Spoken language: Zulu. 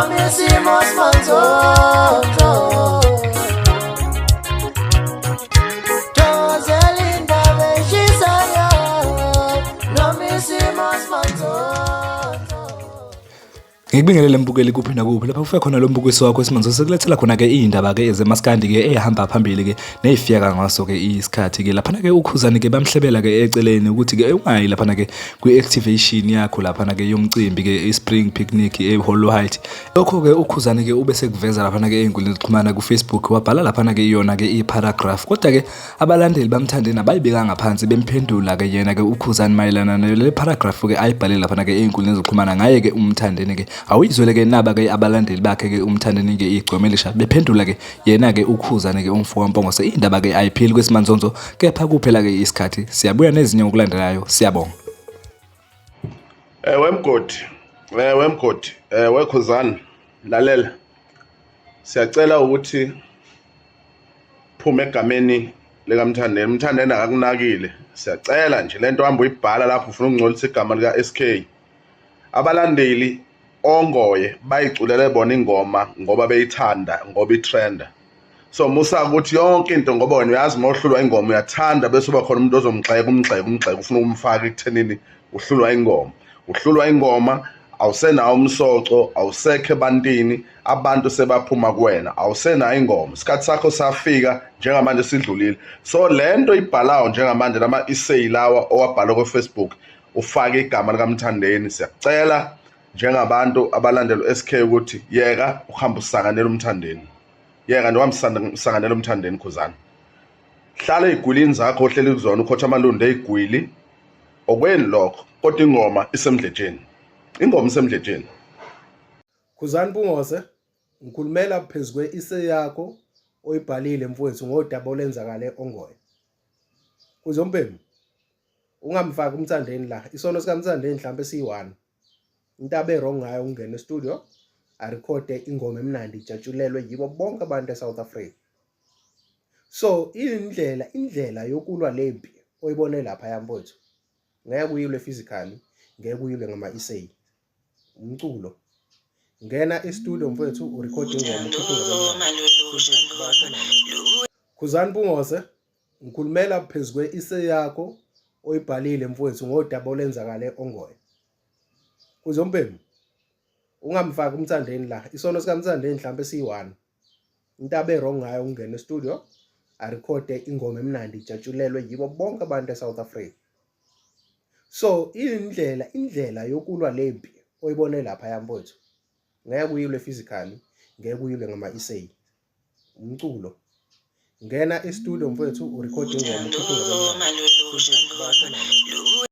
Noma isimo simanzonzo. Thokozela indaba eshisayo. Noma isimo simanzonzo. Ngikubingelele mbukeli kuphi nakuphi lapha kufika khona lo mbukiso wakho esimanzo sekulethela khona ke iy'ndaba ke ezemaskandi ke ey'hamba phambili ke ney'fika ngaso ke isikhathi ke laphana ke uKhuzani ke bamhlebela ke eceleni ukuthi ke ungayi laphana ke kwi-activation yakho laphana ke yomcimbi ke i-spring picnic e-Hollow Height. Lokho ke uKhuzani ke ube sekuveza laphana ke ey'nkundleni zokuxhumana ku-Facebook wabhala laphana ke iyona ke i-paragraph kodwa ke Abalandeli baMthandeni abayibekanga phansi bemphendula ke yena ke uKhuzani mayelana nale paragraph ke ayibhale laphana ke ey'nkundleni zokuxhumana ngaye ke uMthandeni ke awuyizwele ke naba ke abalandeli bakhe ke uMthandeni ke igcweme elisha bephendula ke yena ke uKhuzani ke umfo kaMpongose indaba ke ayipheli kwesimanzonzo kepha kuphela ke isikhathi siyabuya nezinye ngokulandelayo siyabonga. Ewe mgodi, ewe mgodi, ewe Khuzani, lalela. Siyacela ukuthi phuma egameni likaMthandeni. UMthandeni akakunakile. Siyacela nje lento hamba uyibhala lapho ufuna ukungcolisa igama lika-SK. Abalandeli ongoye bayiculele bona ingoma ngoba beyithanda ngoba itrenda. So musa ukuthi yonke into ngoba wena uyazi uma uhlulwa ingoma uyathanda bese uba khona umuntu ozomgxeka umgxeka umgxeka ufuna ukumfaka ekuthenini uhlulwa ingoma. Uhlulwa ingoma awusenawo umsoco awusekho ebantwini abantu sebaphuma kuwena awusenayo ingoma isikhathi sakho safika njengamanje sidlulile so lento ibhalayo njengamanje lama essay lawa owabhala ku Facebook ufake igama likaMthandeni siyakucela njengabantu abalandela uSK ukuthi yeka uhamba usanganela uMthandeni yeka nje uhambisanganela uMthandeni Khuzani hlala ey'gwilini zakho ohleli kuzona ukhotha amalundu ey'gwili okweni lokho kodwa ingoma isemdletsheni ingoma isemdletsheni. Khuzani Mpungose, ngikhulumela phezu kwe-ise yakho oyibhalile mfowethu ngodaba olwenzakale oNgoye. Kuzombhemu, ungamfaki uMthandeni la. Isono sikaMthandeni mhlampe siyi-one. Into abe wrong ngayo ukungena e-studio arekhode ingoma emnandi ijatshulelwe yibo bonke abantu e-South Africa. So indlela indlela yokulwa le mpi oyibone lapha mfowethu ngeke uyilwe physically, ngeke uyilwe ngama-essay. Umculo. Ngena e-studio mfowethu urekhode ingoma ukhiphe ingoma. Khuzani Mpungose, ngikhulumela phezu kwe-essay yakho oyibhalile mfowethu ngodaba olwenzakale oNgoye. Kuzombhemu, ungamfaki uMthandeni la. Isono sikaMthandeni mhlampe siyi-one. Into abe wrong ngayo ukungena e-studio arekhode ingoma emnandi ijatshulelwe yibo bonke abantu e-South Africa. So indlela indlela yokulwa le mpi oyibone lapha mfowethu ngeke uyilwe physically, ngeke uyilwe ngama-essay. Umculo. Ngena e-studio mfowethu urekhode ingoma ukhiphe ingoma emnandi.